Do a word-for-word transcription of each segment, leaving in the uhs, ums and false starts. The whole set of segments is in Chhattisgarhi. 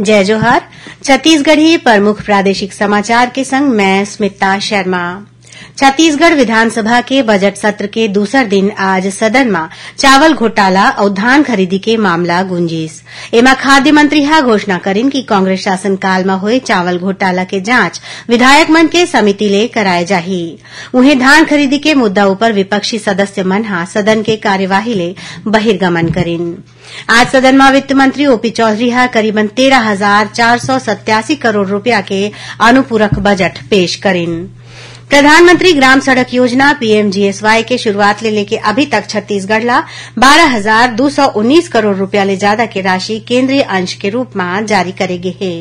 जय जोहार। छत्तीसगढ़ी प्रमुख प्रादेशिक समाचार के संग मैं स्मिता शर्मा। छत्तीसगढ़ विधानसभा के बजट सत्र के दूसर दिन आज सदन म चावल घोटाला अउ धान खरीदी के मामला गूंजिस। एमा खाद्य मंत्री ह घोषणा करिन कि कांग्रेस शासनकाल म होए चावल घोटाला के जांच विधायक मन के समिति ले कराए जाही। उहें, धान खरीदी के मुद्दा ऊपर विपक्षी सदस्य मन ह सदन के कार्यवाही ले बहिर्गमन करिन। आज सदन म वित्त मंत्री ओपी चौधरी ह करीबन तेरह हजार चार सौ सत्यासी करोड़ रुपया के अनुपूरक बजट पेश करिन। प्रधानमंत्री ग्राम सड़क योजना, पीएमजीएसवाई, के शुरुआत ले लेके अभी तक छत्तीसगढ़ ला बारह हजार दू सौ उन्नीस करोड़ रुपया ले ज्यादा के राशि केंद्रीय अंश के रूप म जारी करे गे हे।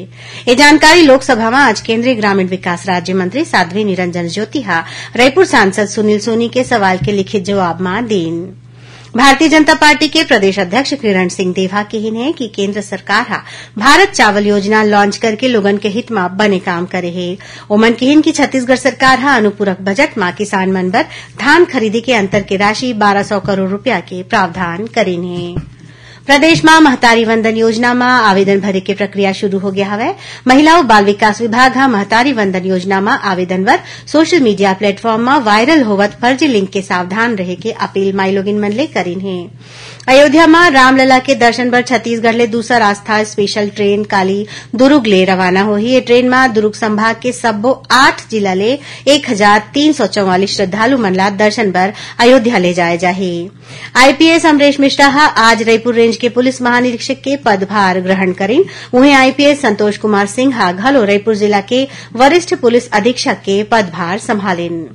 ये जानकारी लोकसभा म आज केंद्रीय ग्रामीण विकास राज्य मंत्री साध्वी निरंजन ज्योति ह रईपुर सांसद सुनील सोनी के सवाल के लिखित जवाब म दीन। भारतीय जनता पार्टी के प्रदेश अध्यक्ष किरण सिंह देव ह किहिन हे कि केंद्र सरकार ह भारत चावल योजना लॉन्च करके लोगन के हित म बने काम करे हे। ओमन किहिन कि छत्तीसगढ़ सरकार ह अनुपूरक बजट म किसान मन बर धान खरीदी के अंतर के राशि बारह सौ करोड़ रुपया के प्रावधान करिन हे। प्रदेश म महतारी वंदन योजना म आवेदन भरे के प्रक्रिया शुरू हो गया हवय। महिला अउ बाल विकास विभाग ह महतारी वंदन योजना म आवेदन बर सोशल मीडिया प्लेटफॉर्म म वायरल होवत फर्जी लिंक के सावधान रहे के अपील माईलोगिन मन ले करिन हे। अयोध्या म रामलला के दर्शन बर छत्तीसगढ़ ले दूसर आस्था स्पेशल ट्रेन काली दुरुग ले रवाना होही। ये ट्रेन म दुरुग संभाग के सब्बो आठ जिला ले एक हजार तीन सौ चौवालीस श्रद्धालु मन ला दर्शन बर अयोध्या ले जाए जाही। आईपीएस अमरेश मिश्रा ह आज रईपुर रेंज के पुलिस महानिरीक्षक के पदभार ग्रहण करिन। उहें, आईपीएस संतोष कुमार सिंह ह घलो रईपुर जिला के वरिष्ठ पुलिस अधीक्षक के पदभार संभालिन।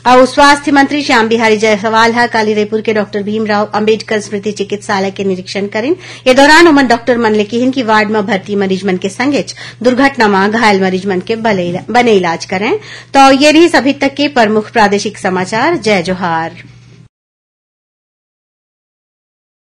अउ स्वास्थ्य मंत्री श्याम बिहारी जायसवाल ह काली रईपुर के डॉक्टर भीमराव अंबेडकर स्मृति चिकित्सालय के निरीक्षण करिन। ये दौरान ओमन डॉक्टर मन ले किहिन कि वार्ड म भर्ती मरीज मन के संगेच दुर्घटना म घायल मरीज मन के बले-, बने इलाज करें। तो ये रहिस अभी तक के प्रमुख प्रादेशिक समाचार। जय जोहार।